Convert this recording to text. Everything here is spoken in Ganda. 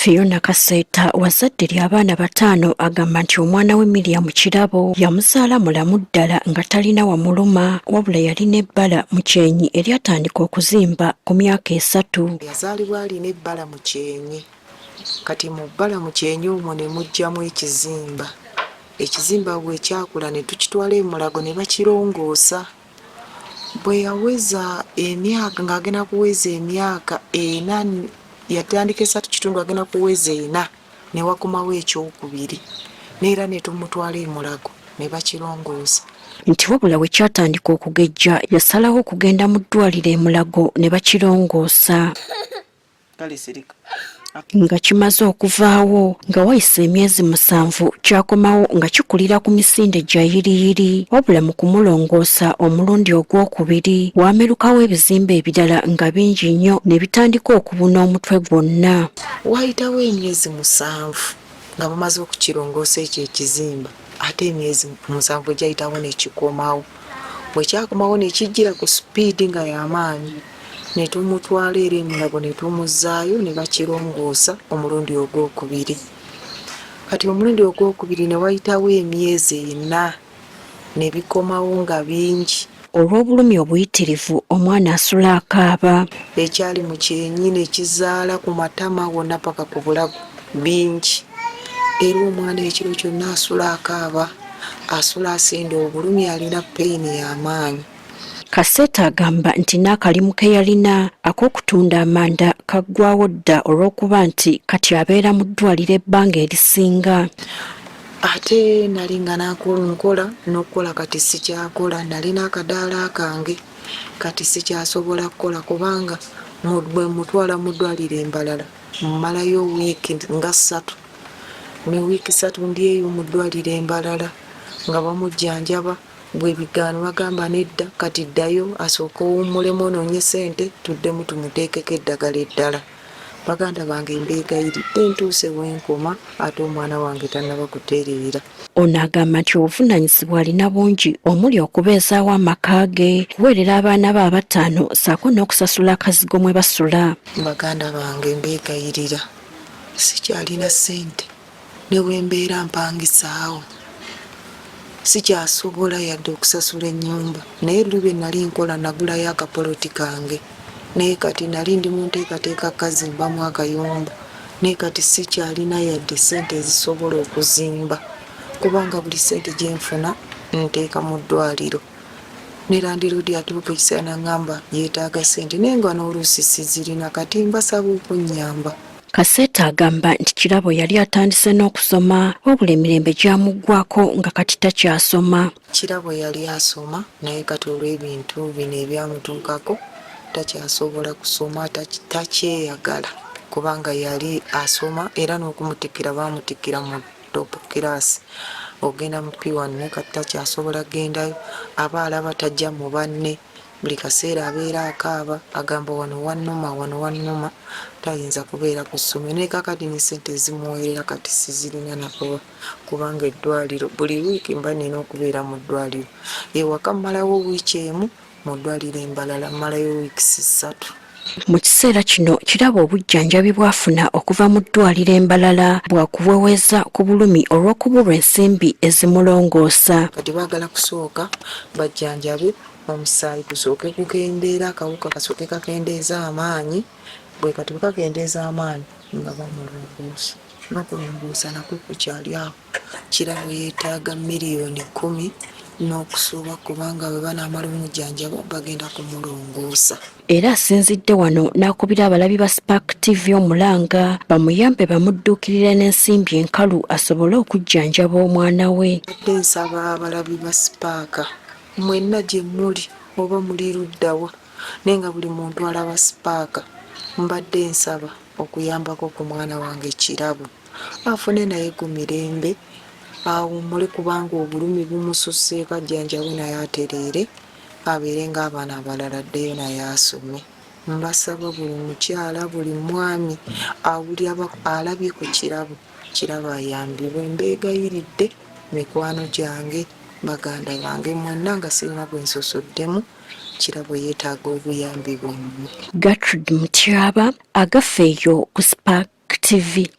Fiona Kaseeta wa zzadde ly'abaana bataano agamba nti omwana we Miriam Kirabo yamuzaala mulamu ddala nga talina wamuluma, wabula yalina ebbala mu kyenyi eryatandika okuzimba ku myaka 3. Yazaalibwa alina ebbala mu kyenyi, kati mu bbala mu kyenyi omwo ne muggyamu ekizimba. Ekizimba bwe kyakula ne tukitwala e Mulago ne bakirongoosa. Bwe yaweza emyaka ng'agenda kuweza emyaka 4, yatandika 3.5 agenda kuweza 4, ne wakomawo ekyokubiri, neera ne tumutwala e Mulago ne bakirongoosa. Nti wabula bwe kyatandika okugejja yasalawo okugenda mu ddwaliro e Mulago ne bakirongoosa. Nga kimaze okuvaawo nga wayise emyezi 7 kyakomawo nga kikulira ku misinde gya yiriyiri, wabula mu kumulongoosa omulundi ogwokubiri waamerukawo ebizimbe ebirala nga bingi nnyo ne bitandika okubuna omutwe gwonna. Waayitawo emyezi 7 nga bamaze okukirongoosa ekyo ekizimba, ate emyezi 7 egyayitawo ne kikomawo. Bwe kyakomawo ne kijjira ku sipiidi nga y'amaanyi, ne tumutwala era e Mulago ne tumuzzaayo ne bakirongoosa omulundi ogwokubiri. Kati omulundi ogwokubiri ne wayitawo emyezi 4 ne bikomawo nga bingi. Olw'obulumi obuyitirivu omwana asula akaaba. Ekyali mu kyenyi ne kizaala ku matama wonna paka ku bulago bingi, era omwana ekiro kyonna asula akaaba, asula asinda obulumi, alina peyini y'amaanyi. Kaseeta agamba nti n'akalimu ke yalina ak'okutunda amanda kaggwawo dda olw'okuba nti kati abeera mu ddwaliro ebbanga erisinga. Ate nali nga nkola n'okukola kati sikyakola, nalina akadaala kange kati sikyasobola kukola kubanga bwe mutwala mu ddwaliro embalala mmalayo wiiki nga 3, ne wiiki 3 ndi eyo mu ddwaliro embalala nga bamujjanjaba. Bwe bigaano bagamba nedda, kati ddayo asooke owummulemu onoonye ssente tuddemu tumuteekeko eddagala eddala. Baganda bange mbeegayiridde ntuuse wenkoma ate omwana wange tannaba kutereera. Ono agamba nti obuvunaanyizibwa alina bungi omuli okubeezaawo amaka ge, okuweerera abaana be abataano ssaako n'okusasula akazigo mwe basula. Baganda bange mbeegayirira, sikyalina ssente ne bwe mbeera mpangisaawo sikyasobola yadde okusasula ennyumba, naye luli bye nali nkola nagulayo akapoloti kange, naye kati nali ndi mu nteekateeka kazimbamu akayumba, naye kati sikyalina yadde ssente ezisobola okuzimba kubanga buli ssente gye nfuna nteeka mu ddwaliro. Ne landiroodi atuuka ekiseera n'aŋŋamba yeetaaga ssente naye nga n'oluusi sizirina, kati mbasaba okunnyamba. Kaseeta agamba nti Kirabo yali atandise n'okusoma wabula emirembe gyamuggwako nga kati takyasoma. Kirabo yali asoma naye kati olw'ebintu bino ebyamutuukako takyasobola kusoma, takyeyagala kubanga yali asoma era n'okumutikkira baamutikkira mu top class ogenda mu P1 naye kati takyasobola kugendayo, aba alaba tajja mu banne. Buli kaseera abeera akaaba agamba wano wannuma, wano wannuma, tayinza kubeera ku ssomero. Naye kaakati ne ssente ezimuweerera kati sizirina nakuba kubanga eddwaliro buli wiiki mba nnina okubeera mu ddwaliro. Ewaka mmalawo wiiki 1, mu ddwaliro embalala mmalayo wiiki 3. Mu kiseera kino Kirabo obujjanjabi bw'afuna okuva mu ddwaliro embalala bwakuweweeza ku bulumi olw'okubulwa ensimbi ezimulongoosa. Kati baagala kusooka bajjanjabe omusaayi gusooke gukendeera, akawuka kasooke kakendeeza amaanyi, bwe kati bwe kakendeeza amaanyi nga bamulongoosa. N'okulongoosa nakwo kukyali awo. Kirabo yeetaaga miliyoni 10 n'okusoba kubanga bwe banaamala omujjanjaba bagenda kumulongoosa. Era asinzidde wano n'akubira abalabi ba Spark TV omulanga bamuyambe bamudduukirire n'ensimbi enkalu asobole okujjanjaba omwana we. Mbadde nsaba abalabi ba Spark mwenna gye muli oba muli luddawa naye nga buli muntu alaba Spark, mbadde nsaba okuyambako ku mwana wange Kirabo afune naye ku mirembe awummule kubanga obulumi bumususseeko, ajjanjabwe naye atereere abeere ng'abaana abalala addeyo naye asome. Mbasaba buli mukyala, buli mwami awulira alabye ku Kirabo, Kirabo ayambibwe. Mbeegayiridde mikwano gyange, baganda bange mwenna nga sirina gwe nsosoddemu, Kirabo yeetaaga obuyambi bwammwe. Gertrude Mutyaba, Agafeeyo ku Spark TV.